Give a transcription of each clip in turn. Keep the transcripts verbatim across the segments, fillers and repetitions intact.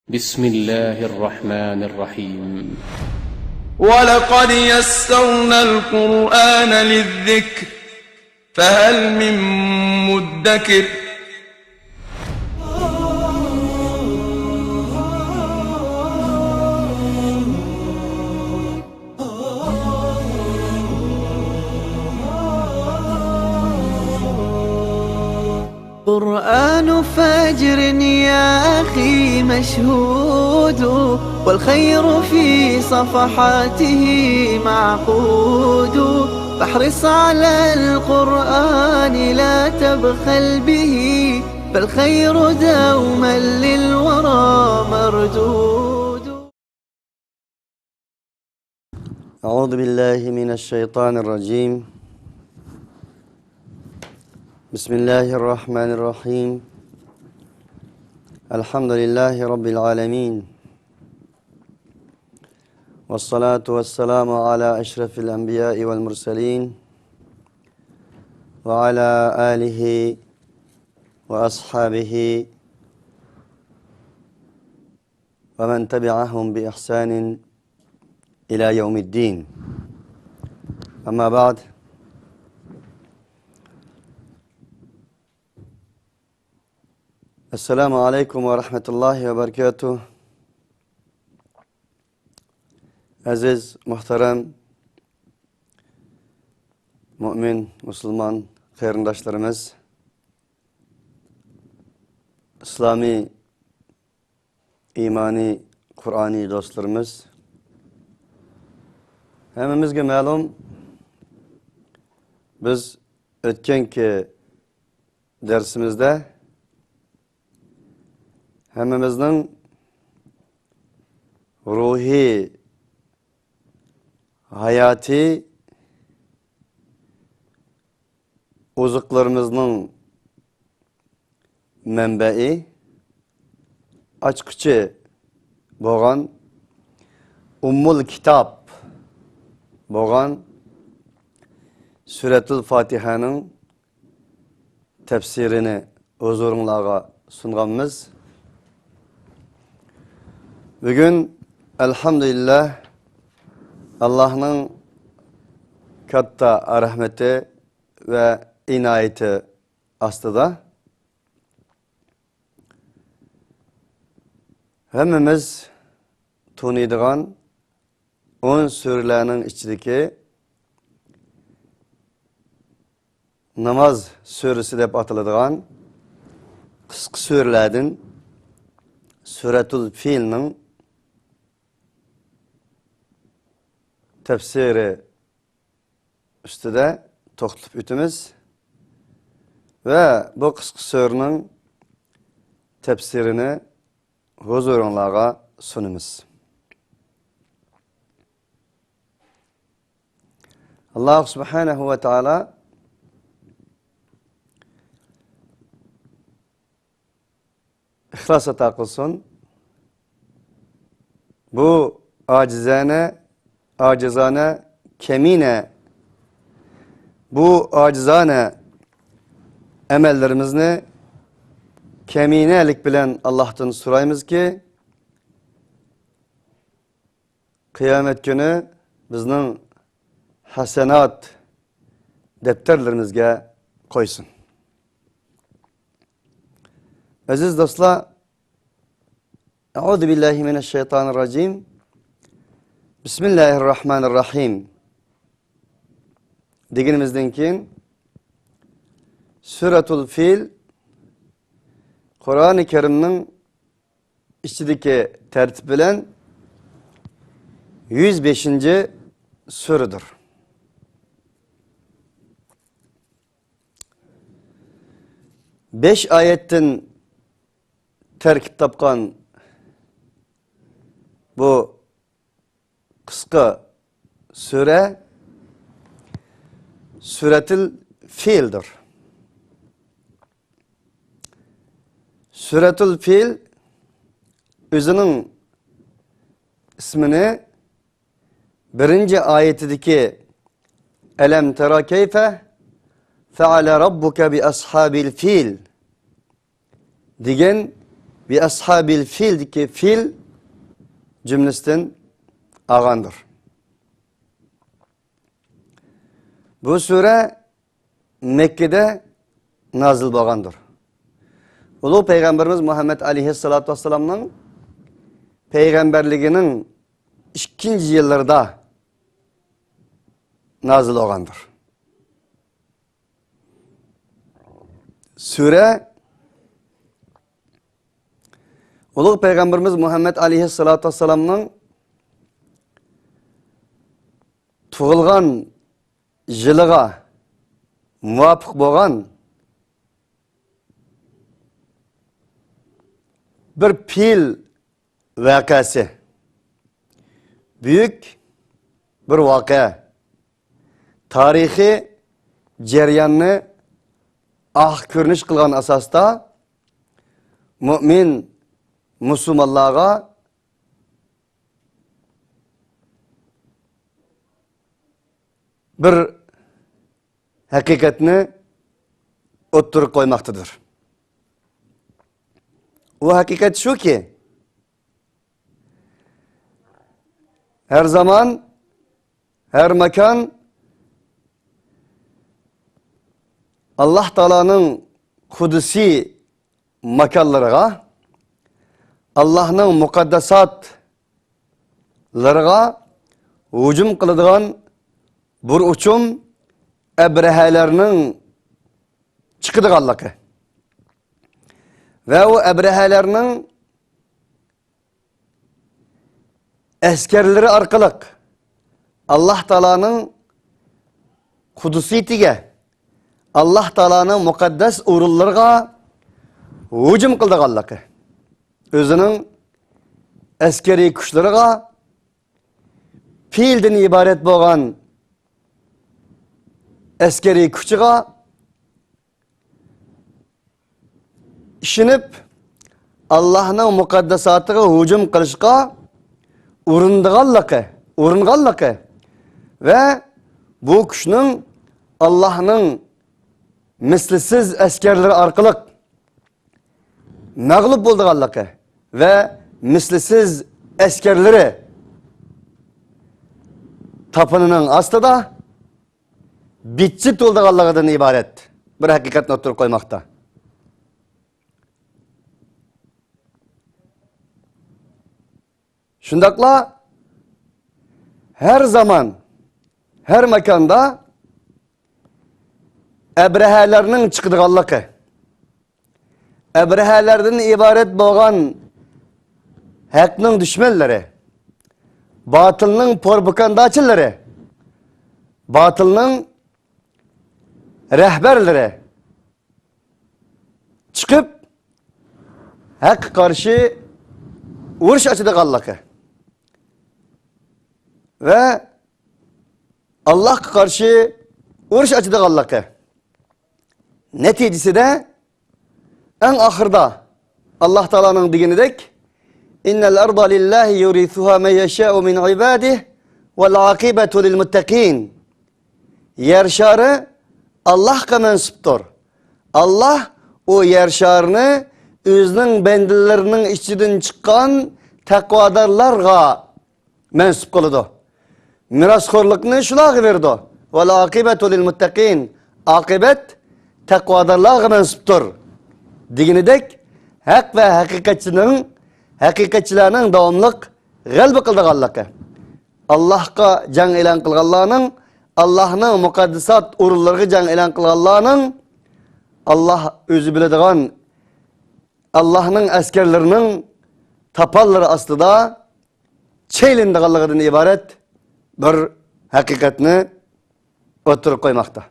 بسم الله الرحمن الرحيم. ولقد يسرنا القرآن للذكر فهل من مدكر. قرآن فجر يا أخي مشهود، والخير في صفحاته معقود. فاحرص على القرآن لا تبخل به، فالخير دوما للورى مردود. أعوذ بالله من الشيطان الرجيم. بسم الله الرحمن الرحيم. الحمد لله رب العالمين. والصلاة والسلام على أشرف الأنبياء والمرسلين. وعلى آله وأصحابه ومن تبعهم بإحسان إلى يوم الدين. أما بعد. السلام عليكم ورحمة الله وبركاته. ئەزىز، مۇھتەرەم مۆمىن، مۇسۇلمان قېرىنداشلىرىمىز، ئىسلامىي ئىمانىي، قۇرئانىي دوستلىرىمىز، ھەممىمىزگە مەلۇم، بىز ئۆتكەنكى دەرسىمىزدە ھەممىمىزنىڭ روھىي، ھاياتىي ئوزۇقلىرىمىزنىڭ مەنبەئى، ئاچقۇچى بولغان ئۇممۇل كىتاب بولغان سۈرەتۇل فاتىھەنىڭ تەپسىرىنى ھۇزۇرۇڭلارغا سۇنغانمىز. بۈگۈن، ئەلھەمدۇلىللاھ، ئاللاھنىڭ كاتتا رەھمىتى ۋە ئىنايىتى ئاستىدا ھەممىمىز تونۇيدىغان ئون سۈرىلەرنىڭ ئىچىدىكى ناماز سۈرىسى دەپ ئاتىلىدىغان قىسقا سۈرىلەردىن سۈرەتۇل فىلنىڭ تەپسىرى ئۈستىدە توختىلىپ ئۆتىمىز ۋە بۇ قىسقا سۈرىنىڭ تەپسىرىنى ھۇزۇرۇڭلارغا سۇنىمىز. ئاللاھ سۇبھانەھۇ ۋە تائالا ئىخلاس ئاتا قىلسۇن. بۇ ئاجىزانە، ئاجىزانە، كەمىنە، بۇ ئاجىزانە ئەمەللىرىمىزنى كەمىنەلىك بىلەن ئاللاھتىن سورايمىزكى، قىيامەت كۈنى بىزنىڭ ھەسەنات دەپتەرلىرىمىزگە قويسۇن. ئەزىز دوستلار، ئەئۇزۇ بىللاھى مىنەششەيتانىررەجىم. بىسمىللاھىررەھمانىررەھىم دېگىنىمىزدىن كېيىن، سۈرەتۇل فىل قۇرئانى كەرىمنىڭ ئىچىدىكى تەرتىپ بىلەن يۈز بەشىنچى سۈرىدۇر. بەش ئايەتتىن تەركىب تاپقان بۇ قىسقا سۈرە سۈرەتۇل فىلدۇر. سۈرەتۇل فىل ئۆزىنىڭ ئىسمىنى بىرىنچى ئايىتىدىكى «ئەلەم تەرا كەيفە فەئەلە رەببۇكە بىئەسھابىل فىل» دېگەن بىئەسھابىل فىلدىكى فىل جۈملىسىدىن ئالغاندۇر. بۇ سۈرە مەككىدە نازىل بولغاندۇر. ئۇلۇغ پەيغەمبىرىمىز مۇھەممەد ئەلەيھىسسالاتۇ ۋەسسالامنىڭ پەيغەمبەرلىكىنىڭ ئىككىنچى يىللىرىدا نازىل بولغاندۇر. سۈرە ئۇلۇغ پەيغەمبىرىمىز مۇھەممەد ئەلەيھىسسالاتۇ ۋەسسالامنىڭ تۇغۇلغان يىلىغا مۇۋاپىق بولغان بىر پىل ۋەقەسى، بۈيۈك بىر ۋەقە، تارىخىي جەرياننى ئاق كۆرۈنۈش قىلغان ئاساستا مۇئمىن مۇسۇلمانلارغا بىر ھەقىقەتنى ئوتتۇرىغا قويماقتىدۇر. ئۇ ھەقىقەت شۇكى، ھەر زامان، ھەر ماكان ئاللاھ تائالانىڭ قۇدسىي ماكانلىرىغا، ئاللاھنىڭ مۇقەددەساتلىرىغا ھۇجۇم قىلىدىغان بىر ئۇچۇم ئەبرەھەلەرنىڭ چىقىدىغانلىقى ۋە ئۇ ئەبرەھەلەرنىڭ ئەسكەرلىرى ئارقىلىق ئاللاھ تائالانىڭ قۇدسىيىتىگە، ئاللاھ تائالانىڭ مۇقەددەس ئورۇنلىرىغا ھۇجۇم قىلىدىغانلىقى، ئۆزىنىڭ ئەسكەرىي كۈچلىرىغا، پىلدىن ئىبارەت بولغان ئەسكەرىي كۈچىگە ئىشىنىپ، ئاللاھنىڭ مۇقەددەساتىغا ھۇجۇم قىلىشقا ئۇرۇنىدىغانلىقى، ئۇرۇنغانلىقى ۋە بۇ كۈچنىڭ ئاللاھنىڭ مىسلىسىز ئەسكەرلىرى ئارقىلىق مەغلۇپ بولىدىغانلىقى ۋە مىسلىسىز ئەسكەرلىرى تاپىنىنىڭ ئاستىدا بىتچىت بولىدىغانلىقىدىن ئىبارەت بىر ھەقىقەتنى ئوتتۇرىغا قويماقتا. شۇنداقلا ھەر زامان، ھەر ماكاندا ئەبرەھەلەرنىڭ چىقىدىغانلىقى، ئەبرەھەلەردىن ئىبارەت بولغان ھەقنىڭ دۈشمەنلىرى، باتىلنىڭ پروپاگانداچىلىرى، باتىلنىڭ رەھبەرلىرى چىقىپ، ھەققە قارشى ئۇرۇش ئاچىدىغانلىقى ۋە ئاللاھقا قارشى ئۇرۇش ئاچىدىغانلىقى نەتىجىسىدە، ئەڭ ئاخىرىدا ئاللاھ تائالانىڭ دېگىنىدەك، إن الأرض لله يورثها من يشاء من عباده والعاقبة للمتقين. يەر شارى ئاللاھقا مەنسۇپتۇر. ئاللاھ ئۇ يەر شارىنى ئۆزىنىڭ بەندىلىرىنىڭ ئىچىدىن چىققان تەقۋادارلارغا مەنسۇپ قىلىدۇ. مىراسخورلۇقنى شۇلارغا بېرىدۇ. والعاقبة للمتقين. ئاقىۋەت تەقۋادارلارغا مەنسۇپتۇر. دېگىنىدەك، ھەق ۋە ھەقىقەتچىنىڭ، ھەقىقەتچىلەرنىڭ داۋاملىق غەلىبە قىلىدىغانلىقى، ئاللاھقا جەڭ ئېلان قىلغانلارنىڭ، ئاللاھنىڭ مۇقەددىسات ئورۇنلىرىغا جەڭ ئېلان قىلغانلارنىڭ، ئاللاھ ئۆزى بىلىدىغان، ئاللاھنىڭ ئەسكەرلىرىنىڭ تاپانلىرى ئاستىدا چەيلىنىدىغانلىقىدىن ئىبارەت بىر ھەقىقەتنى ئوتتۇرىغا قويماقتا.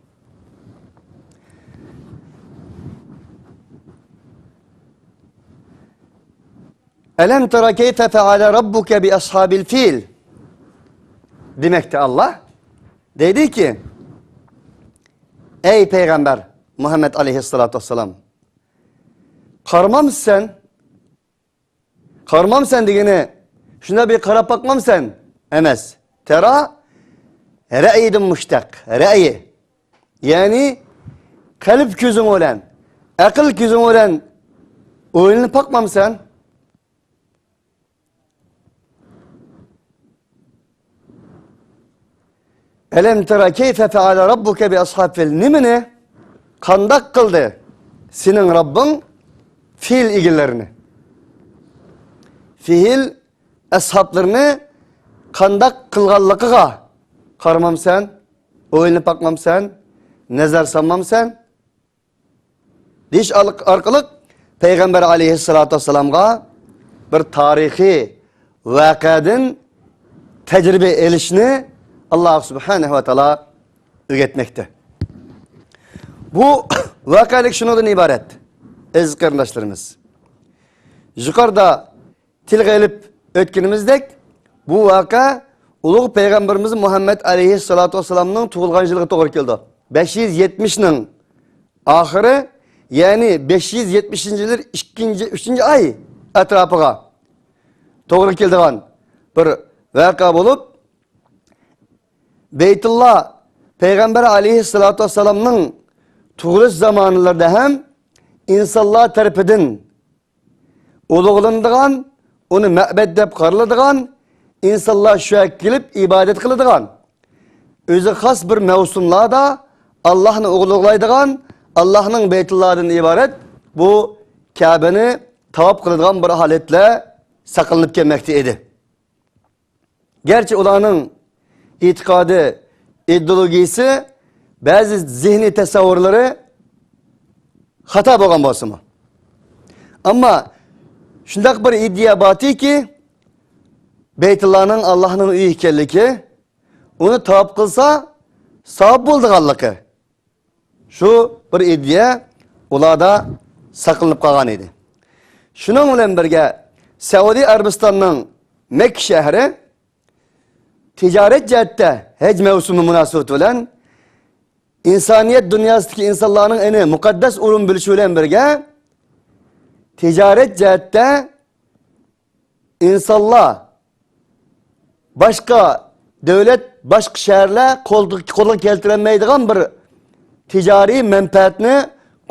ألم تر كيف فعل ربك بأصحاب الفيل؟ دېمەكتە ئاللاھ دەيدىكى، ئەي پەيغەمبەر مۇھەممەد ئەلەيھىسسالاتۇ ۋەسسالام، قارىمامسەن؟ قارىمامسەن دېگىنى، شۇنداق بىر قاراپ باقمامسەن؟ ئەمەس. تەرا رەئيدىن مۇشتەق. رەئي. يەنى قەلب كۆزۈڭ بىلەن، ئەقىل كۆزۈڭ بىلەن ئويلىنىپ باقمامسەن؟ «ئەلەم تەرە كەيفە فەئەلە رەببۇكە بىئەسھابىل فىل»، نېمىنى، قانداق قىلدى سېنىڭ رەببىڭ فىل ئىگىلىرىنى؟ فىل ئەسھابلىرىنى قانداق قىلغانلىقىغا قارىمامسەن؟ ئويلىنىپ باقمامسەن؟ نەزەر سالمامسەن؟ دېيىش ئارق-، ئارقىلىق پەيغەمبەر ئەلەيھىسسالاتۇ ۋەسسالامغا بىر تارىخىي ۋەقەدىن تەجرىبە ئېلىشنى ئاللاھ سۇبھانەھۇ ۋە تائالا ئۆگەتمەكتە. بۇ ۋەقەلىك شۇنىڭدىن ئىبارەت، ئەزىز قېرىنداشلىرىمىز. يۇقىرىدا تىلغا ئېلىپ ئۆتكىنىمىزدەك، بۇ ۋەقە ئۇلۇغ پەيغەمبىرىمىز مۇھەممەد ئەلەيھىسسالاتۇ ۋەسسالامنىڭ تۇغۇلغان يىلىغا توغرا كېلىدۇ. بەش يۈز يەتمىشنىڭ ئاخىرى، يەنى بەش يۈز يەتمىشىنچى يىل ئىككىنچى، ئۈچىنچى ئاي ئەتراپىغا توغرا كېلىدىغان بىر ۋەقە بولۇپ، بەيتۇللا پەيغەمبەر ئەلەيھىسسالاتۇ ۋەسسالامنىڭ تۇغۇلۇش زامانلىرىدا ھەم ئىنسانلار تەرىپىدىن ئۇلۇغلىنىدىغان، ئۇنى مەبەد دەپ قارىلىدىغان، ئىنسانلار شۇ يەرگە كېلىپ ئىبادەت قىلىدىغان، ئۆزى خاس بىر مەۋسۇملاردا ئاللاھنى ئۇلۇغلايدىغان، ئاللاھنىڭ بەيتۇللادىن ئىبارەت بۇ كەبىنى تاۋاپ قىلىدىغان بىر ھالەتلەر ساقلىنىپ كەلمەكتە ئىدى. گەرچە ئۇلارنىڭ ئېتىقادى، ئىدېئولوگىيىسى، بەزى زېھنىي تەسەۋۋۇرلىرى خاتا بولغان بولسىمۇ، ئەمما شۇنداق بىر ئىدىيە بارتىكى، بەيتۇللانىڭ ئاللاھنىڭ ئۆيى ئىكەنلىكى، ئۇنى تاۋاپ قىلسا ساۋاب بولىدىغانلىقى، شۇ بىر ئىدىيە ئۇلاردا ساقلىنىپ قالغان ئىدى. شۇنىڭ بىلەن بىرگە، سەئۇدى ئەرەبىستاننىڭ مەككە شەھىرى تىجارەت جەھەتتە ھەج مەۋسۇمى مۇناسىۋىتى بىلەن ئىنسانىيەت دۇنياسىدىكى ئىنسانلارنىڭ ئەنە مۇقەددەس ئورۇن بىلىشى بىلەن بىرگە، تىجارەت جەھەتتە ئىنسانلار باشقا دۆلەت، باشقا شەھەرلەر قولغا، قولغا كەلتۈرەلمەيدىغان بىر تىجارىي مەنپەئەتنى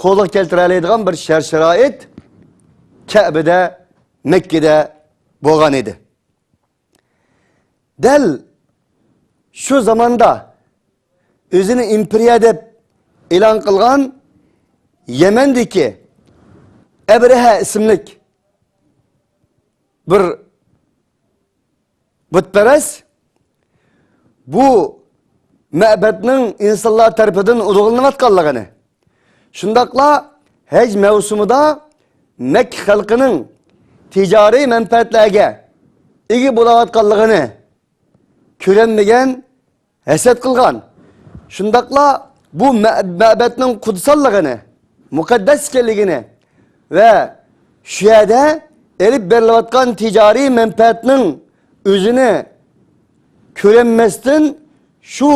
قولغا كەلتۈرەلەيدىغان بىر شەرت-شارائىت كەبىدە، مەككىدە بولغان ئىدى. دەل شۇ زاماندا ئۆزىنى ئىمپېرىيە دەپ ئېلان قىلغان يەمەندىكى ئەبرەھە ئىسىملىك بىر بۇتپەرەس بۇ مەبەدنىڭ ئىنسانلار تەرىپىدىن ئۇلۇغلىنىۋاتقانلىقىنى، شۇنداقلا ھەج مەۋسۇمىدا مەككە خەلقىنىڭ تىجارىي مەنپەئەتلەرگە ئىگە بولاۋاتقانلىقىنى كۆرەلمىگەن، ھەسەت قىلغان، شۇنداقلا بۇ مە-، مەبەدنىڭ قۇدساللىقىنى، مۇقەددەس ئىكەنلىكىنى ۋە شۇ يەردە ئېلىپ بېرىلىۋاتقان تىجارىي مەنپەئەتنىڭ ئۆزىنى كۆرەلمەستىن، شۇ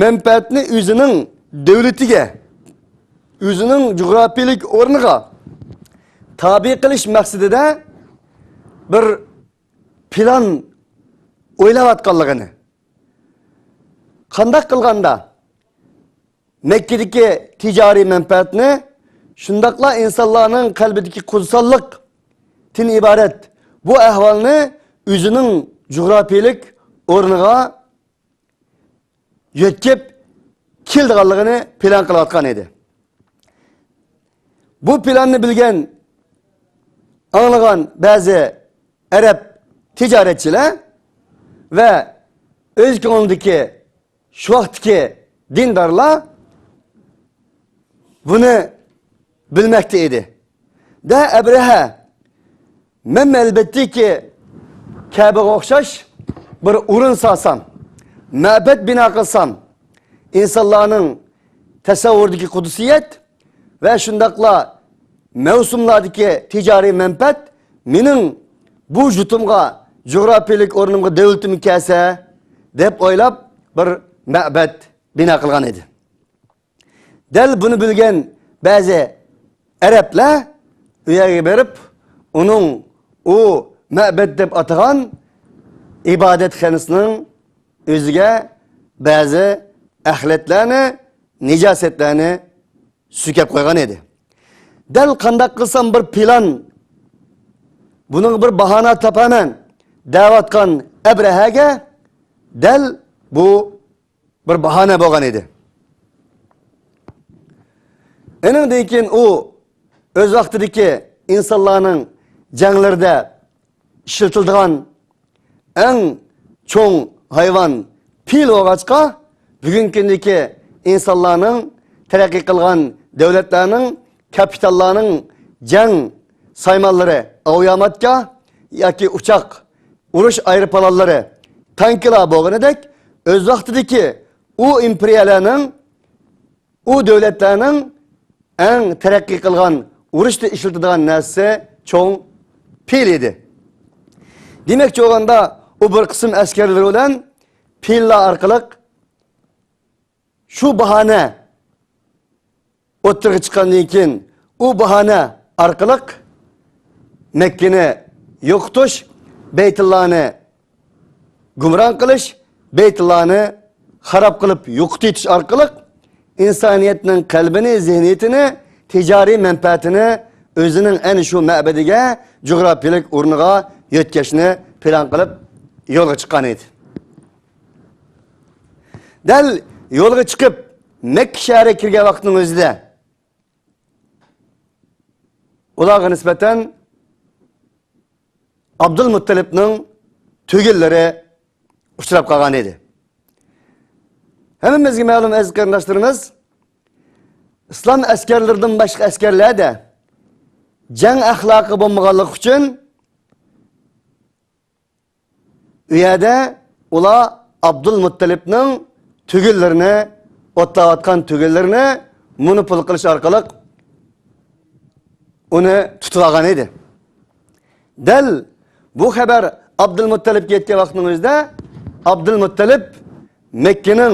مەنپەئەتنى ئۆزىنىڭ دۆلىتىگە، ئۆزىنىڭ جۇغراپىيىلىك ئورنىغا تابىئ قىلىش مەقسىتىدە بىر پىلان ئويلاۋاتقانلىقىنى، قانداق قىلغاندا مەككىدىكى تىجارىي مەنپەئەتنى، شۇنداقلا ئىنسانلارنىڭ قەلبىدىكى قۇدساللىقتىن ئىبارەت بۇ ئەھۋالنى ئۆزىنىڭ جۇغراپىيىلىك ئورنىغا يۆتكەپ كېلىدىغانلىقىنى پىلان قىلىۋاتقان ئىدى. بۇ پىلاننى بىلگەن، ئاڭلىغان بەزى ئەرەب تىجارەتچىلەر ۋە ئۆز كۆڭلىدىكى شۇ ۋاقىتتىكى دىندارلار بۇنى بىلمەكتە ئىدى. دە ئەبرەھە، مەن ئەلبەتتىكى كەبىگە ئوخشاش بىر ئورۇن سالسام، مەبەد بىنا قىلسام، ئىنسانلارنىڭ تەسەۋۋۇرىدىكى قۇدسىيەت ۋە شۇنداقلا مەۋسۇملاردىكى تىجارىي مەنپەئەت مېنىڭ بۇ يۇرتۇمغا، جۇغراپىيىلىك ئورنۇمغا، دۆلىتىمگە كەلسە دەپ ئويلاپ، بىر مەبەد بىنا قىلغان ئىدى. دەل بۇنى بىلگەن بەزى ئەرەبلەر ئۇ يەرگە بېرىپ، ئۇنىڭ ئۇ مەبەد دەپ ئاتىغان ئىبادەتخانىسىنىڭ ئۆزىگە بەزى ئەخلەتلەرنى، نىجاسەتلەرنى سۈركەپ قويغان ئىدى. دەل قانداق قىلسام بىر پىلان، بۇنىڭغا بىر باھانە تاپىمەن دەۋاتقان ئەبرەھەگە دەل بۇ بىر باھانە بولغان ئىدى. ئېنىڭدىن كېيىن ئۇ ئۆز ۋاقتىدىكى ئىنسانلارنىڭ جەڭلىرىدە ئىشلىتىلىدىغان ئەڭ چوڭ ھايۋان پىل بولغاچقا، بۈگۈنكى كۈندىكى ئىنسانلارنىڭ، تەرەققىي قىلغان دۆلەتلەرنىڭ، كاپىتانلارنىڭ جەڭ سايمانلىرى، ئاۋىياماتكا ياكى ئۇچاق، ئۇرۇش ئايروپىلانلىرى، تانكىلار بولغىنىدەك، ئۆز ۋاقتىدىكى ئۇ ئىمپېرىيەلەرنىڭ، ئۇ دۆلەتلەرنىڭ ئەڭ تەرەققىي قىلغان، ئۇرۇشتا ئىشلىتىدىغان نەرسىسى چوڭ پىل ئىدى. دېمەكچى بولغاندا، ئۇ بىر قىسىم ئەسكەرلىرى بىلەن پىللار ئارقىلىق شۇ باھانە ئوتتۇرىغا چىققاندىن كېيىن، ئۇ باھانە ئارقىلىق مەككىنى يوقىتىش، بەيتۇللانى گۇمران قىلىش، بەيتۇللانى خاراب قىلىپ يوقىتىۋېتىش ئارقىلىق ئىنسانىيەتنىڭ قەلبىنى، زېھنىيىتىنى، تىجارىي مەنپەئەتىنى ئۆزىنىڭ ئەنە شۇ مەبەدىگە، جۇغراپىيەلىك ئورنىغا يۆتكەشنى پىلان قىلىپ يولغا چىققان ئىدى. دەل يولغا چىقىپ، مەككە شەھىرىگە كىرگەن ۋاقىتنىڭ ئۆزىدە ئۇلارغا نىسبەتەن ئابدۇلمۇتتەلىپنىڭ تۈگۈنلىرى ئۇچراپ قالغان ئىدى. ھەممىمىزگە مەلۇم، ئەزىز قېرىنداشلىرىمىز، ئىسلام ئەسكەرلىرىدىن باشقا ئەسكەرلەردە جەڭ ئەخلاقى بولمىغانلىقى ئۈچۈن، ئۇ يەردە ئۇلار ئابدۇلمۇتتەلىپنىڭ تۈگۈنلىرىنى، ئوتلاۋاتقان تۈگۈنلىرىنى مونوپول قىلىش ئارقىلىق ئۇنى تۇتۇۋالغان ئىدى. دەل بۇ خەۋەر ئابدۇلمۇتتەلىپكە يەتكەن ۋاقىتنىڭ ئۆزىدە ئابدۇلمۇتتەلىپ مەككىنىڭ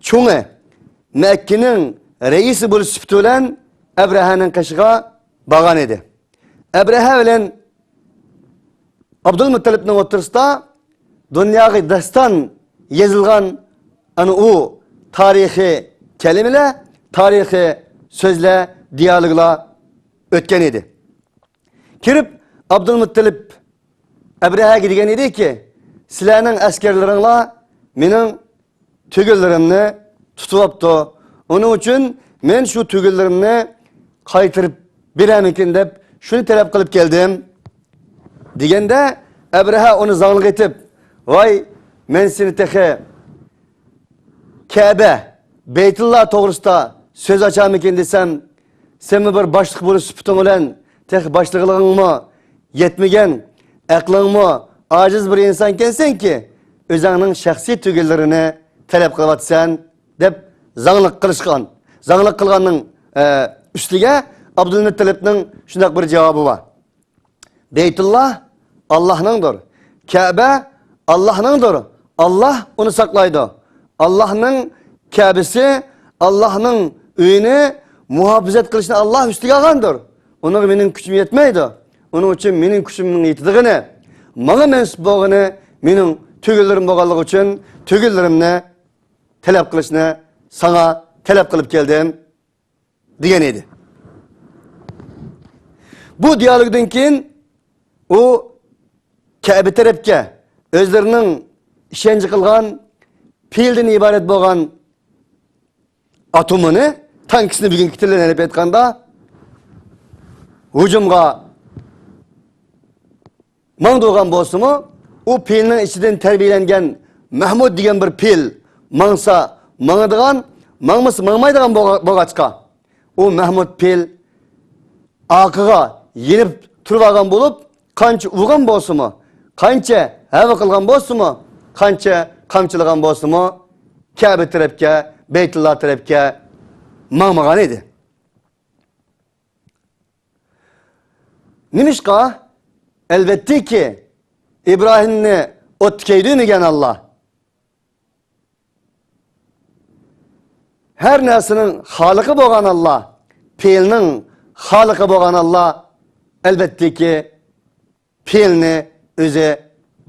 چوڭى، مەككىنىڭ رەئىسى بولۇش سۈپىتى بىلەن ئەبرەھەنىڭ قېشىغا بارغان ئىدى. ئەبرەھە بىلەن ئابدۇلمۇتتەلىپنىڭ ئوتتۇرىسىدا دۇنياغا داستان يېزىلغان ئەنە ئۇ تارىخىي كەلىمىلەر، تارىخىي سۆزلەر، دىيالوگلار ئۆتكەن ئىدى. كىرىپ، ئابدۇلمۇتتەلىپ ئەبرەھەگە دېگەن ئىدىكى، سىلەرنىڭ ئەسكەرلىرىڭلار مېنىڭ تۈگۈنلىرىمنى تۇتۇۋاپتۇ. ئۇنىڭ ئۈچۈن مەن شۇ تۈگۈنلىرىمنى قايتۇرۇپ بېرەرمىكىن دەپ شۇنى تەلەپ قىلىپ كەلدىم، دېگەندە، ئەبرەھە ئۇنى زاڭلىق ئېتىپ، ۋاي، مەن سېنى تېخى كەبە، بەيتۇللا توغرىسىدا سۆز ئاچارمىكىن دېسەم، سەنمۇ بىر باشلىق بولۇش سۈپىتىڭ بىلەن تېخى باشلىقلىقىڭمۇ يەتمىگەن، ئەقلىڭمۇ ئاجىز بىر ئىنسانكەنسەنكى، ئۆزۈڭنىڭ شەخسىي تۈگۈنلىرىنى تەلەپ قىلىۋاتىسەن، دەپ زاڭلىق قىلىشقان. زاڭلىق قىلغاننىڭ، ئە، ئۈستىگە ئابدۇلمۇتتەلىپنىڭ شۇنداق بىر جاۋابى بار. بەيتۇللا ئاللاھنىڭدۇر. كەبە ئاللاھنىڭدۇر. ئاللاھ ئۇنى ساقلايدۇ. ئاللاھنىڭ كەبىسى، ئاللاھنىڭ ئۆيىنى مۇھاپىزەت قىلىشنى ئاللاھ ئۈستىگە ئالغاندۇر. ئۇنىڭغا مېنىڭ كۈچۈم يەتمەيدۇ. ئۇنىڭ ئۈچۈن مېنىڭ كۈچۈمنىڭ يېتىدىغىنى، ماڭا مەنسۇپ بولغىنى مېنىڭ تۈگۈنلىرىم بولغانلىقى ئۈچۈن تۈگۈنلىرىمنى تەلەپ قىلىشنى ساڭا تەلەپ قىلىپ كەلدىم. دېگەن ئىدى. بۇ دىيالوگدىن كېيىن ئۇ كەبە تەرەپكە ئۆزلىرىنىڭ ئىشەنچ قىلغان پىلدىن ئىبارەت بولغان ئاتومىنى، تانكىسىنى بۈگۈنكى تىل بىلەن ئېلىپ ئېيتقاندا، ھۇجۇمغا ماڭىدىغان بولسىمۇ، ئۇ پىلنىڭ ئىچىدىن تەربىيەلەنگەن مەھمۇد دېگەن بىر پىل ماڭسا ماڭىدىغان، ماڭمىسا ماڭمايدىغان بولغا-، بولغاچقا، ئۇ مەھمۇد پىل ئارقىغا يېنىپ تۇرۇۋالغان بولۇپ، قانچە ئۇرغان بولسىمۇ، قانچە ھەۋە قىلغان بولسىمۇ، قانچە قامچىلىغان بولسىمۇ، كەبە تەرەپكە، بەيتۇللا تەرەپكە ماڭمىغان ئىدى. نېمىشقا؟ ئەلۋەتتىكى، ئىبراھىمنى ئوتتا كۆيدۈرمىگەن ئاللا. ھەر نەرسىنىڭ خالىقى بولغان ئاللا، پېئىلنىڭ خالىقى بولغان ئاللا، ئەلۋەتتىكى، پېئىلنى ئۆزى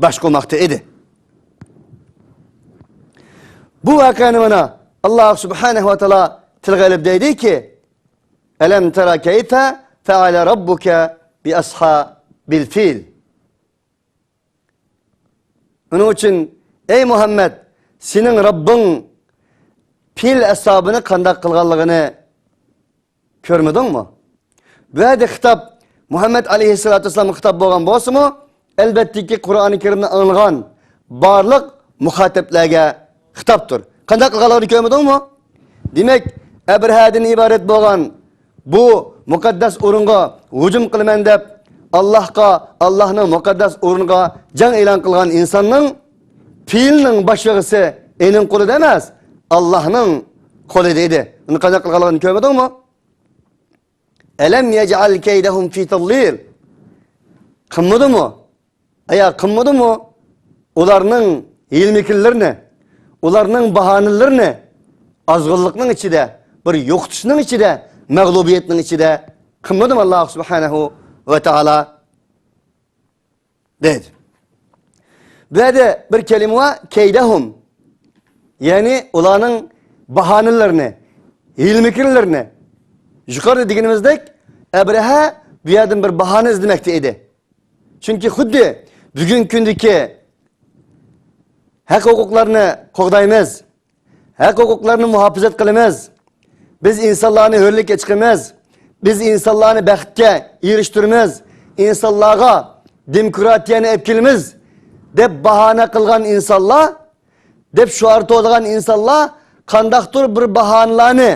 باشقۇرماقتا ئىدى. بۇ ۋەقەنى مانا ئاللا سۇبھانەھۇ ۋە تائالا تىلغا ئېلىپ دەيدىكى، «ئەلەم تەرە كەيفە فەئەلە رەببۇكە بىئەسھابىل فىل.» ئۇنىڭ ئۈچۈن، ئەي مۇھەممەد، سېنىڭ رەببىڭ پىل ئەسھابىنى قانداق قىلغانلىقىنى كۆرمىدىڭمۇ؟ بۇ يەردە خىتاب مۇھەممەد ئەلەيھىسسالاتۇ ۋەسسالامغا خىتاب بولغان بولسىمۇ، ئەلۋەتتىكى، قۇرئانى كەرىمنى ئاڭلىغان بارلىق مۇخاتەپلەرگە خىتابتۇر. قانداق قىلغانلىقىنى كۆرمىدىڭمۇ؟ دېمەك، ئەبرىھەدىن ئىبارەت بولغان بۇ مۇقەددەس ئورۇنغا ھۇجۇم قىلىمەن دەپ، ئاللاھقا، ئاللاھنىڭ مۇقەددەس ئورنىغا جەڭ ئېلان قىلغان ئىنساننىڭ پىلنىڭ باشلىغۇسى ئېنىڭ قولىدا ئەمەس، ئاللاھنىڭ قولىدا ئىدى. ئۇنى قانداق قىلغانلىقىنى كۆرمىدىڭمۇ؟ ئەلەم يەجئەل كەيدەھۇم فى تەضلىل. قىلمىدىمۇ؟ ئايا، قىلمىدىمۇ؟ ئۇلارنىڭ ھىيلە-مىكىرلىرىنى، ئۇلارنىڭ باھانىلىرىنى ئازغۇنلۇقنىڭ ئىچىدە، بىر يوقىتىشنىڭ ئىچىدە، مەغلۇبىيەتنىڭ ئىچىدە قىلمىدىمۇ ئاللاھ سۇبھانەھۇ ۋە تائالا؟ دەيدۇ. بۇ يەردە بىر كەلىمە بار، كەيدەھۇم. يەنى ئۇلارنىڭ باھانىلىرىنى، ھىيلە-مىكىرلىرىنى. يۇقىرىدا دېگىنىمىزدەك، ئەبرەھە بۇ يەردىن بىر باھانە ئىزدىمەكتە ئىدى. چۈنكى خۇددى بۈگۈنكى كۈندىكى ھەق-ھوقۇقلارنى قوغدايمىز، ھەق-ھوقۇقلارنى مۇھاپىزەت قىلىمىز، بىز ئىنسانلارنى ھۆرلۈككە چىقىمىز، بىز ئىنسانلارنى بەختكە ئېرىشتۈرىمىز، ئىنسانلارغا دېموكراتىيەنى ئېلىپ كېلىمىز، دەپ باھانە قىلغان ئىنسانلار، دەپ شوئار توۋلىغان ئىنسانلار قانداقتۇر بىر باھانىلەرنى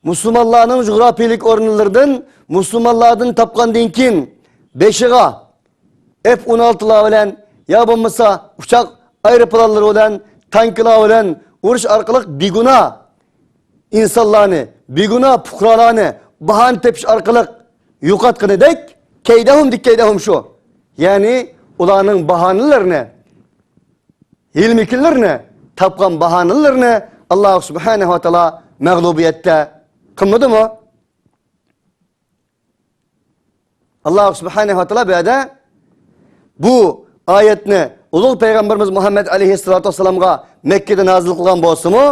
مۇسۇلمانلارنىڭ جۇغراپىيىلىك ئورۇنلىرىدىن، مۇسۇلمانلاردىن تاپقاندىن كېيىن بېشىغا ئېف ئون ئالتىلار بىلەن يا بولمىسا ئۇچاق ئايروپىلانلىرى بىلەن، تانكىلار بىلەن ئۇرۇش ئارقىلىق بىگۇناھ ئىنسانلارنى، بىگۇناھ پۇقرالارنى باھانە تېپىش ئارقىلىق يوقاتقىنىدەك، كەيدەھۇم دېگەن كەيدەھۇم شۇ. يەنى ئۇلارنىڭ باھانىلىرىنى، ھىيلە-مىكىرلىرىنى، تاپقان باھانىلىرىنى ئاللاھ سۇبھانەھۇ ۋە تائالا مەغلۇبىيەتتە قىلمىدىمۇ؟ ئاللاھ سۇبھانەھۇ ۋە تائالا بۇ يەردە بۇ ئايەتنى ئۇلۇغ پەيغەمبىرىمىز مۇھەممەد ئەلەيھىسسالاتۇ ۋەسسالامغا مەككىدە نازىل قىلغان بولسىمۇ،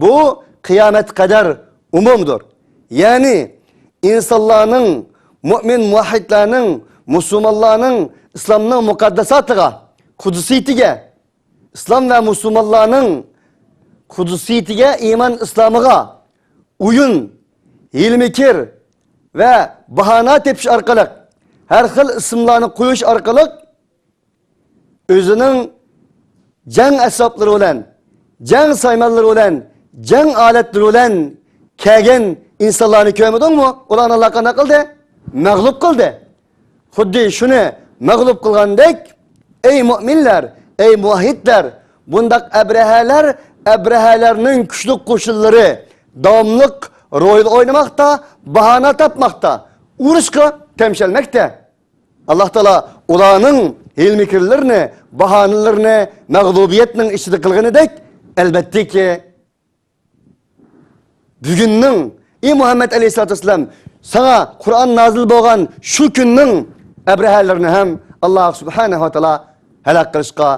بۇ قىيامەتكە قەدەر ئومۇمدۇر. يەنى ئىنسانلارنىڭ، مۇئمىن مۇۋەھھىدلارنىڭ، مۇسۇلمانلارنىڭ، ئىسلامنىڭ مۇقەدداساتىغا، قۇدسىيىتىگە، ئىسلام ۋە مۇسۇلمانلارنىڭ قۇدسىيىتىگە، ئىمان ئىسلامىغا ئويۇن، ھىيلە-مىكىر ۋە باھانە تېپىش ئارقىلىق، ھەر خىل ئىسىملارنى قويۇش ئارقىلىق ئۆزىنىڭ جەڭ ئەسۋابلىرى بىلەن، جەڭ سايمانلىرى بىلەن، جەڭ ئالەتلىرى بىلەن كەلگەن ئىنسانلارنى كۆرمىدىڭمۇ؟ ئۇلارنى ئاللاھ قانداق قىلدى؟ مەغلۇپ قىلدى. خۇددى شۇنى مەغلۇپ قىلغاندەك، ئەي مۇئمىنلەر، ئەي مۇۋەھھىدلەر، بۇنداق ئەبرەھەلەر، ئەبرەھەلەرنىڭ كۈچلۈك قوشۇنلىرى داۋاملىق رول ئوينىماقتا، باھانە تاپماقتا، ئۇرۇشقا تەمشەلمەكتە. ئاللاھ تائالا ئۇلارنىڭ ھىيلە-مىكىرلىرىنى، باھانىلىرىنى مەغلۇبىيەتنىڭ ئىچىدە قىلغىنىدەك، ئەلۋەتتىكى، بۈگۈننىڭ، ئى مۇھەممەد ئەلەيھىسسالاتۇ ۋەسسالام، ساڭا قۇرئان نازىل بولغان شۇ كۈننىڭ ئەبرەھەلىرىنى ھەم ئاللاھ سۇبھانەھۇ ۋە تائالا ھالاك قىلىشقا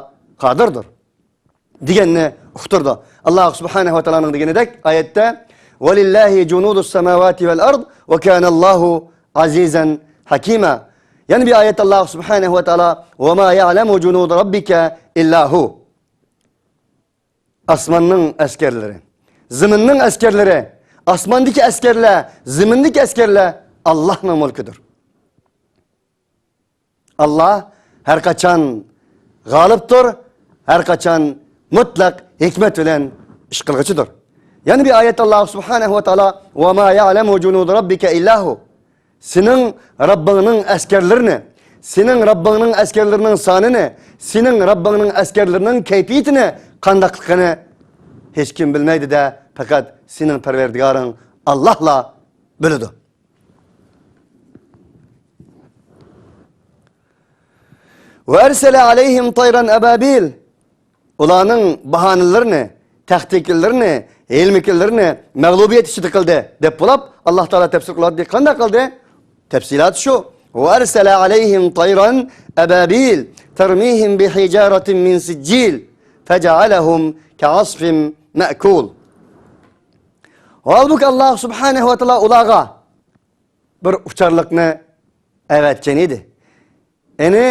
قادىردۇر، دېگەننى ئۇقتۇردى. ئاللاھ سۇبھانەھۇ ۋە تائالانىڭ دېگىنىدەك ئايەتتە، ولله جنود السماوات والأرض وكان الله عزيزا حكيما. يەنە بىر ئايەتتە ئاللاھ سۇبھانەھۇ ۋە تائالا، وما يعلم جنود ربك إلا هو. ئاسماننىڭ ئەسكەرلىرى، زېمىننىڭ ئەسكەرلىرى، ئاسماندىكى ئەسكەرلەر، زېمىندىكى ئەسكەرلەر ئاللاھنىڭ مۈلكىدۇر. ئاللاھ ھەر قاچان غالىبتۇر، ھەر قاچان مۇتلەق ھېكمەت بىلەن ئىش قىلغۇچىدۇر. يەنە بىر ئايەتتە ئاللاھ سۇبھانەھۇ ۋە تائالا، وما يعلم جنود ربك إلا هو. سېنىڭ رەببىڭنىڭ ئەسكەرلىرىنى، سېنىڭ رەببىڭنىڭ ئەسكەرلىرىنىڭ سانىنى، سېنىڭ رەببىڭنىڭ ئەسكەرلىرىنىڭ كەيپىيىتىنى، قانداقلىقىنى ھېچكىم بىلمەيدۇ-دە، پەقەت سېنىڭ پەرۋەردىگارىڭ ئاللاھلا بىلىدۇ. وأرسل عليهم طيرا أبابيل. ئۇلارنىڭ باھانىلىرىنى، تەھدىتلىرىنى، ھىيلە-مىكىرلىرىنى مەغلۇبىيەت ئىچىدە قىلدى، دەپ بولاپ، ئاللاھ تائالا تەپسىر قىلىۋاتىدۇ. قانداق قىلدى؟ تەپسىلاتى شۇ. وأرسل عليهم طيرا أبابيل ترميهم بحجارة من سجيل فجعلهم كعصف مأكول. ھالبۇكى، ئاللاھ سۇبھانەھۇ ۋە تائالا ئۇلارغا بىر ئۇچارلىقنى ئەۋەتكەن ئىدى. يەنى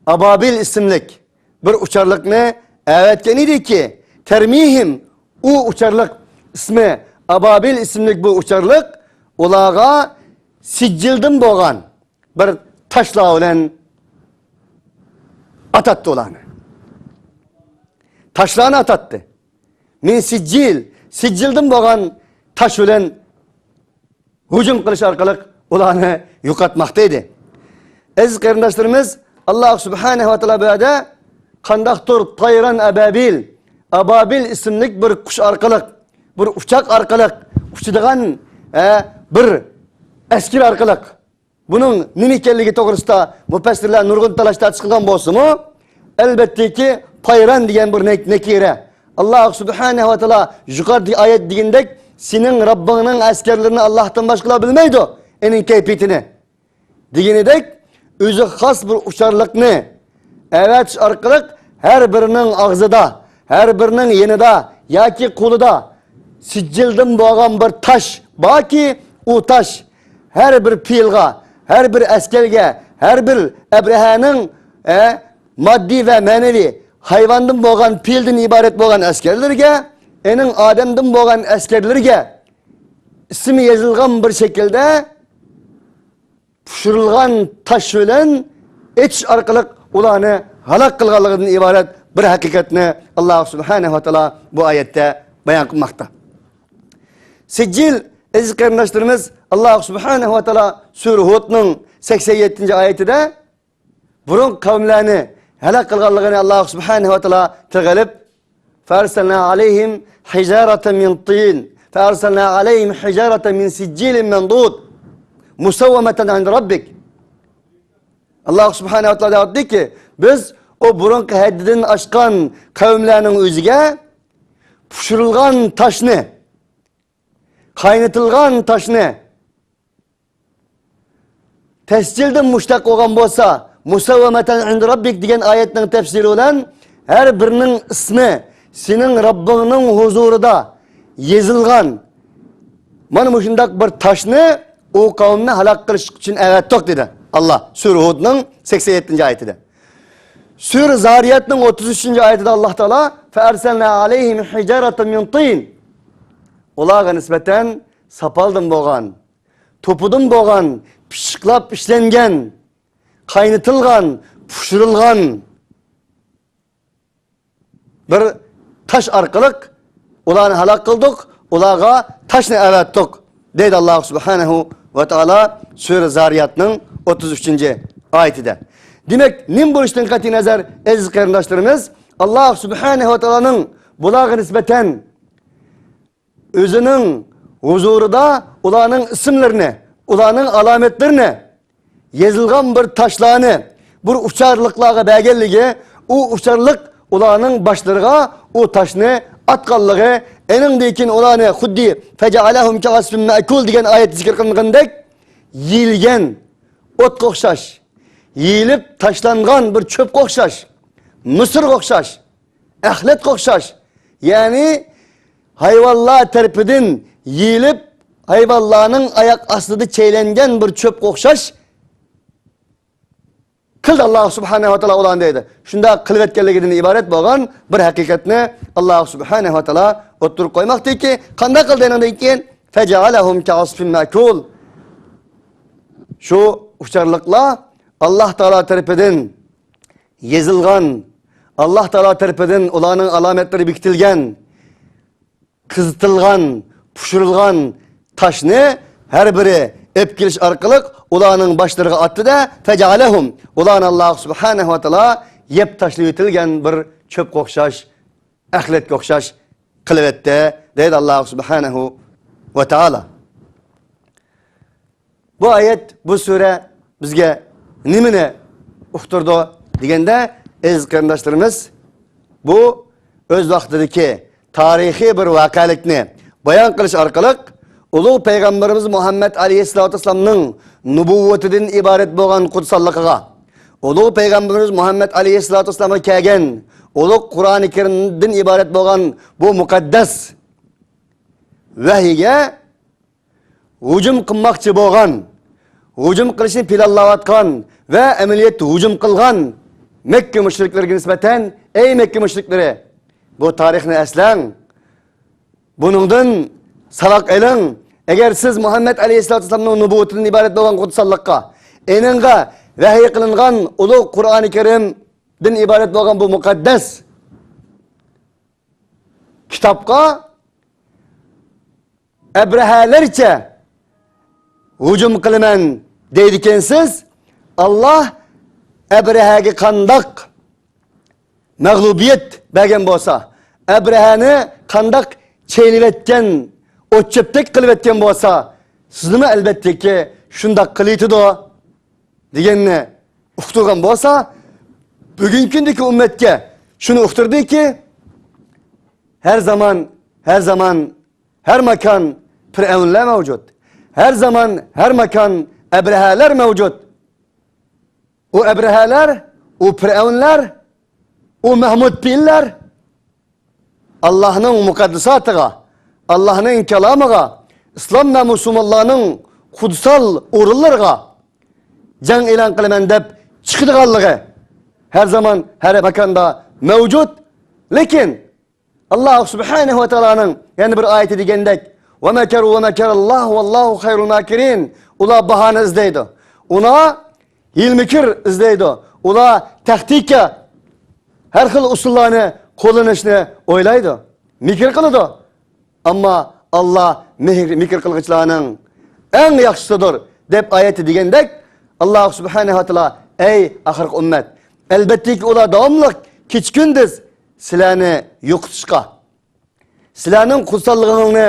ئابابىل ئىسىملىك بىر ئۇچارلىقنى ئەۋەتكەن ئىدىكى، ترميهم، ئۇ ئۇچارلىق ئىسمى ئابابىل ئىسىملىك بۇ ئۇچارلىق ئۇلارغا سىجىلدىن بولغان بىر تاشلار بىلەن ئاتاتتى ئۇلارنى. تاشلارنى ئاتاتتى. من سجيل، سىجىلدىن بولغان تاش بىلەن ھۇجۇم قىلىش ئارقىلىق ئۇلارنى يوقاتماقتا ئىدى. ئەزىز قېرىنداشلىرىمىز، ئاللا سۇبھانەھۇ ۋە تائالا بۇ يەردە قانداقتۇر طيرا أبابيل، ئابابىل ئىسىملىك بىر قۇش ئارقىلىق، بىر ئۇچاق ئارقىلىق، ئۇچىدىغان، ئە، بىر ئەسكىرە ئارقىلىق، بۇنىڭ نېمە ئىكەنلىكى توغرىسىدا مۇپەسسىرلەر نۇرغۇن تالاش-تارتىش قىلغان بولسىمۇ، ئەلۋەتتىكى، تايران دېگەن بىر نەك-، نەكىرە. ئاللا سۇبھانەھۇ ۋە تائالا يۇقىرىدىكى ئايەت دېگىنىدەك، سېنىڭ رەببىڭنىڭ ئەسكەرلىرىنى ئاللاھتىن باشقىلار بىلمەيدۇ، ئېنىڭ كەيپىيىتىنى. دېگىنىدەك، ئۆزى خاس بىر ئۇچارلىقنى ئەۋەتىش ئارقىلىق ھەر بىرىنىڭ ئاغزىدا، ھەر بىرىنىڭ يېنىدا ياكى قولىدا سىجىلدىن بولغان بىر تاش باركى، ئۇ تاش ھەر بىر پىلغا، ھەر بىر ئەسكەرگە، ھەر بىر ئەبرەھەنىڭ، ئە، ماددىي ۋە مەنىۋى ھايۋاندىن بولغان، پىلدىن ئىبارەت بولغان ئەسكەرلىرىگە، ئېنىڭ ئادەمدىن بولغان ئەسكەرلىرىگە ئىسمى يېزىلغان بىر شەكىلدە پۇشۇرۇلغان تاش بىلەن ئېتىش ئارقىلىق ئۇلارنى ھالاك قىلغانلىقىدىن ئىبارەت بىر ھەقىقەتنى ئاللا سۇبھانەھۇ ۋە تائالا بۇ ئايەتتە بايان قىلماقتا. سىجىل، ئەزىز قېرىنداشلىرىمىز، ئاللا سۇبھانەھۇ ۋە تائالا سۈرە ھۇدنىڭ سەكسەن يەتتىنچى ئايىتىدە بۇرۇنقى قەۋملەرنى ھالاك قىلغانلىقىنى ئاللا سۇبھانەھۇ ۋە تائالا تىلغا ئېلىپ، فأرسلنا عليهم حجارة من طين، فأرسلنا عليهم حجارة من سجيل منضود مسومة عند ربك. ئاللا سۇبھانەھۇ ۋە تائالا دەۋاتىدۇكى، بىز ئۇ بۇرۇنقى ھەددىدىن ئاشقان قەۋملەرنىڭ ئۆزىگە پۇشۇرۇلغان تاشنى، قاينىتىلغان تاشنى، تەسجىلدىن مۇشتەق بولغان بولسا، مۇسەۋۋەمەتەن ئىندە رەببىك دېگەن ئايەتنىڭ تەپسىرى بىلەن ھەر بىرىنىڭ ئىسمى سېنىڭ رەببىڭنىڭ ھۇزۇرىدا يېزىلغان مانا مۇشۇنداق بىر تاشنى ئۇ قەۋمنى ھالاك قىلىش ئۈچۈن ئەۋەتتۇق، دېدى ئاللا سۈرە ھۇدنىڭ سەكسەن يەتتىنچى ئايىتىدە. سۈرە زارىياتنىڭ ئوتتۇز ئۈچىنچى ئايىتىدە ئاللا تائالا، فأرسلنا عليهم حجارة من طين، ئۇلارغا نىسبەتەن ساپالدىن بولغان، توپىدىن بولغان، پىششىقلاپ ئىشلەنگەن، قاينىتىلغان، پۇشۇرۇلغان بىر تاش ئارقىلىق ئۇلارنى ھالاك قىلدۇق، ئۇلارغا تاشنى ئەۋەتتۇق، دەيدۇ ئاللا سۇبھانەھۇ ۋە تائالا سۈرە زارىياتنىڭ ئوتتۇز ئۈچىنچى ئايىتىدە. دېمەك، نېمە بولۇشتىن قەتئىينەزەر، ئەزىز قېرىنداشلىرىمىز، ئاللا سۇبھانەھۇ ۋە تائالانىڭ بۇلارغا نىسبەتەن ئۆزىنىڭ ھۇزۇرىدا ئۇلارنىڭ ئىسىملىرىنى، ئۇلارنىڭ ئالامەتلىرىنى يېزىلغان بىر تاشلارنى بىر ئۇچارلىقلارغا بەرگەنلىكى، ئۇ ئۇچارلىق ئۇلارنىڭ باشلىرىغا ئۇ تاشنى ئاتقانلىقى، ئېنىڭدىن كېيىن ئۇلارنى خۇددى فەجەئەلەھۇم كەئەسفىن مەئكۇل دېگەن ئايەتتە زىكىر قىلىنغىنىدەك، يېيىلگەن ئوتقا ئوخشاش، يېيىلىپ تاشلانغان بىر چۆپكە ئوخشاش، مىسىرغا ئوخشاش، ئەخلەتكە ئوخشاش، يەنى ھايۋانلار تەرىپىدىن يېيىلىپ، ھايۋانلارنىڭ ئاياق ئاستىدا چەيلەنگەن بىر چۆپكە ئوخشاش قىلدى ئاللا سۇبھانەھۇ ۋە تائالا ئۇلارنى، دەيدۇ. شۇنداق قىلىۋەتكەنلىكىدىن ئىبارەت بولغان بىر ھەقىقەتنى ئاللا سۇبھانەھۇ ۋە تائالا ئوتتۇرىغا قويماقتىكى، قانداق قىلدى ئېنىڭدىن كېيىن؟ فەجەئەلەھۇم كەئەسفىن مەئكۇل. شۇ ئۇچارلىقلار ئاللا تائالا تەرىپىدىن يېزىلغان، ئاللا تائالا تەرىپىدىن ئۇلارنىڭ ئالامەتلىرى بېكىتىلگەن، قىزىتىلغان، پۇشۇرۇلغان تاشنى ھەر بىرى ئېلىپ كېلىش ئارقىلىق ئۇلارنىڭ باشلىرىغا ئاتتى-دە، فەجەئەلەھۇم، ئۇلارنى ئاللا سۇبھانەھۇ ۋە تائالا يەپ تاشلىۋېتىلگەن بىر چۆپكە ئوخشاش، ئەخلەتكە ئوخشاش قىلىۋەتتى، دەيدۇ ئاللا سۇبھانەھۇ ۋە تائالا. بۇ ئايەت، بۇ سۈرە بىزگە نېمىنى ئۇقتۇرىدۇ دېگەندە، ئەزىز قېرىنداشلىرىمىز، بۇ ئۆز ۋاقتىدىكى تارىخىي بىر ۋەقەلىكنى بايان قىلىش ئارقىلىق، ئۇلۇغ پەيغەمبىرىمىز مۇھەممەد ئەلەيھىسسالاتۇ ۋەسسالامنىڭ نۇبۇۋۋىتىدىن ئىبارەت بولغان قۇتساللىقىغا، ئۇلۇغ پەيغەمبىرىمىز مۇھەممەد ئەلەيھىسسالاتۇ ۋەسسالامغا كەلگەن ئۇلۇغ قۇرئانى كەرىمدىن ئىبارەت بولغان بۇ مۇقەددەس ۋەھىيگە ھۇجۇم قىلماقچى بولغان، ھۇجۇم قىلىشنى پىلانلاۋاتقان ۋە ئەمەلىيەتتە ھۇجۇم قىلغان مەككە مۇشرىكلىرىگە نىسبەتەن، ئەي مەككە مۇشرىكلىرى، بۇ تارىخنى ئەسلەڭ. بۇنىڭدىن ساۋاق ئېلىڭ. ئەگەر سىز مۇھەممەد ئەلەيھىسسالاتۇ ۋەسسالامنىڭ نۇبۇۋۋىتىدىن ئىبارەت بولغان قۇتساللىققا، ئېنىڭغا ۋەھىي قىلىنغان ئۇلۇغ قۇرئانى كەرىمدىن ئىبارەت بولغان بۇ مۇقەددەس كىتابقا ئەبرەھەلەرچە ھۇجۇم قىلىمەن دەيدىكەنسىز، ئاللا ئەبرەھەگە قانداق مەغلۇبىيەت بەرگەن بولسا، ئەبرەھەنى قانداق چەيلىۋەتكەن، ئوت-چۆپتەك قىلىۋەتكەن بولسا، سىزنىمۇ ئەلۋەتتىكى شۇنداق قىلىۋېتىدۇ دېگەننى ئۇقتۇرغان بولسا، بۈگۈنكى كۈندىكى ئۈممەتكە شۇنى ئۇقتۇردىكى، ھەر زامان، ھەر زامان، ھەر ماكان پىرئەۋنلەر مەۋجۇت. ھەر زامان، ھەر ماكان ئەبرەھەلەر مەۋجۇت. ئۇ ئەبرەھەلەر، ئۇ پىرئەۋنلەر، ئۇ مەھمۇد پېئىللەر ئاللاھنىڭ مۇقەددىساتىغا، ئاللاھنىڭ كالامىغا، ئىسلام ۋە مۇسۇلمانلارنىڭ قۇتسال ئورۇنلىرىغا جەڭ ئېلان قىلىمەن دەپ چىقىدىغانلىقى ھەر زامان، ھەر ماكاندا مەۋجۇت. لېكىن ئاللاھ سۇبھانەھۇ ۋە تائالانىڭ يەنە بىر ئايىتى دېگەندەك، «وَمَكَرُوا وَمَكَرَ اللَّهُ وَاللَّهُ خَيْرُ الْمَاكِرِينَ.» ئۇلار باھانە ئىزدەيدۇ. ئۇلار ھىيلە-مىكىر ئىزدەيدۇ. ئۇلار تەختىكە ھەر خىل ئۇسۇللارنى قوللىنىشنى ئويلايدۇ. مىكىر قىلىدۇ. ئەمما ئاللاھ مىكىر، مىكىر قىلغۇچىلارنىڭ ئەڭ ياخشىسىدۇر، دەپ ئايەتتە دېگەندەك، ئاللاھ سۇبھانەھۇ ۋە تائالا، ئەي ئاخىرقى ئۈممەت، ئەلۋەتتىكى ئۇلار داۋاملىق كېچە-كۈندۈز سىلەرنى يوقىتىشقا، سىلەرنىڭ قۇتساللىقىڭلارنى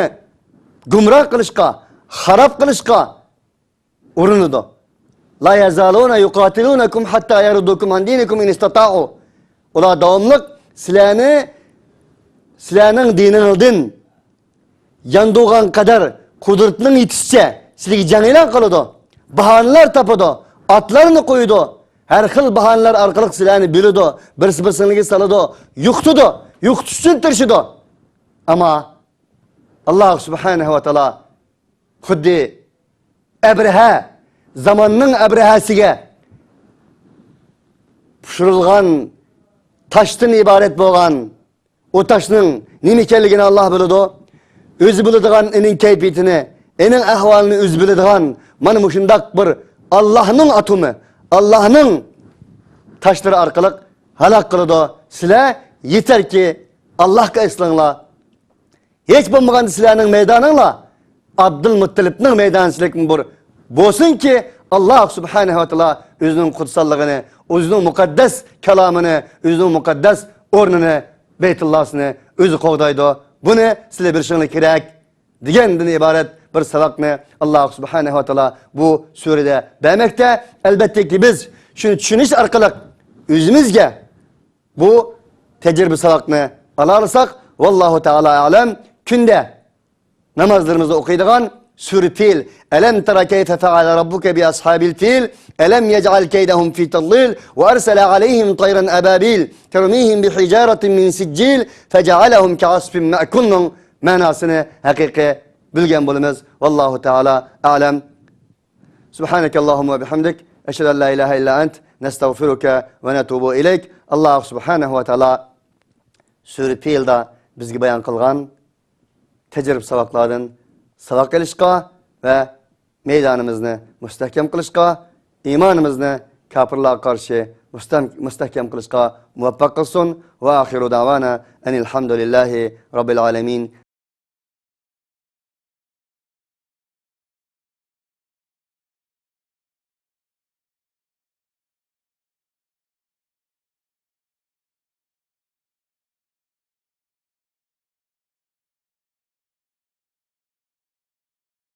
گۇمراھ قىلىشقا، خاراب قىلىشقا ئۇرۇنىدۇ. «لَا يَزَالُونَ يُقَاتِلُونَكُمْ حَتَّى يَرُدُّوكُمْ عَنْ دِينِكُمْ إِنِ اسْتَطَاعُوا.» ئۇلار داۋاملىق سىلەرنى، سىلەرنىڭ دىنىڭىزدىن ياندۇرغان قەدەر قۇدرىتىنىڭ يېتىشىچە سىلەرگە جەڭ ئېلان قىلىدۇ. باھانىلەر تاپىدۇ. ئاتلارنى قويىدۇ. ھەر خىل باھانىلەر ئارقىلىق سىلەرنى بۆلىدۇ. بىرسى بىرسىڭلارغا سالىدۇ. يوقىتىدۇ. يوقىتىش ئۈچۈن تىرىشىدۇ. ئەمما ئاللاھ سۇبھانەھۇ ۋە تائالا خۇددى ئەبرەھە، زاماننىڭ ئەبرەھەسىگە پۇشۇرۇلغان تاشتىن ئىبارەت بولغان، ئۇ تاشنىڭ نېمە ئىكەنلىكىنى ئاللاھ بىلىدۇ. ئۆزى بىلىدىغان ئېنىڭ كەيپىيىتىنى، ئېنىڭ ئەھۋالىنى ئۆزى بىلىدىغان مانا مۇشۇنداق بىر ئاللاھنىڭ ئاتومى، ئاللاھنىڭ تاشلىرى ئارقىلىق ھالاك قىلىدۇ. سىلەر يېتەركى ئاللاھقا ئېسىلىڭلار. ھېچ بولمىغاندا سىلەرنىڭ مەيدانىڭلار ئابدۇلمۇتتەلىپنىڭ مەيدانىچىلىك بىر بولسۇنكى، ئاللاھ سۇبھانەھۇ ۋە تائالا ئۆزىنىڭ قۇتساللىقىنى، ئۆزىنىڭ مۇقەددەس كالامىنى، ئۆزىنىڭ مۇقەددەس ئورنىنى، بەيتۇللاسىنى ئۆزى قوغدايدۇ. بۇنى سىلەر بىلىشىڭلار كېرەك دېگەندىن ئىبارەت بىر ساۋاقنى ئاللاھ سۇبھانەھۇ ۋە تائالا بۇ سۈرىدە بەرمەكتە. ئەلۋەتتىكى، بىز شۇنى چۈشىنىش ئارقىلىق ئۆزىمىزگە بۇ تەجرىبە ساۋاقنى ئالالىساق، ۋاللاھۇ تائالا ئەلەم، كۈندە نامازلىرىمىزدا ئوقۇيدىغان سۈرە پىل، «أَلَمْ تَرَ كَيْفَ فَعَلَ رَبُّكَ بِأَصْحَابِ الْفِيلِ أَلَمْ يَجْعَلْ كَيْدَهُمْ فِي تَضْلِيلٍ وَأَرْسَلَ عَلَيْهِمْ طَيْرًا أَبَابِيلَ تَرْمِيهِمْ بِحِجَارَةٍ مِّن سِجِّيلٍ فَجَعَلَهُمْ كَعَصْفٍ مَّأْكُولٍ»نىڭ مەناسىنى ھەقىقىي بىلگەن بولىمىز. ۋاللاھۇ تائالا ئەلەم. سۇبھانەكەللاھۇممە ۋە بىھەمدىك، ئەشھەدۇ ئەن لا ئىلاھە ئىللا ئەنت، نەستەغفىرۇكە ۋە نەتۇبۇ ئىلەيك. ئاللاھ سۇبھانەھۇ ۋە تائالا سۈرە پىلدا بىزگە بايان قىلغان تەجرىبە ساۋاقلاردىن ساۋاق ئېلىشقا ۋە مەيدانىمىزنى مۇستەھكەم قىلىشقا، ئىمانىمىزنى كاپىرلارغا قارشى مۇستەم-، مۇستەھكەم قىلىشقا مۇۋەپپەق قىلسۇن. ۋە ئاخىرۇ دەۋانا ئەنىل ھەمدۇلىللاھى رەببىل ئالەمىن.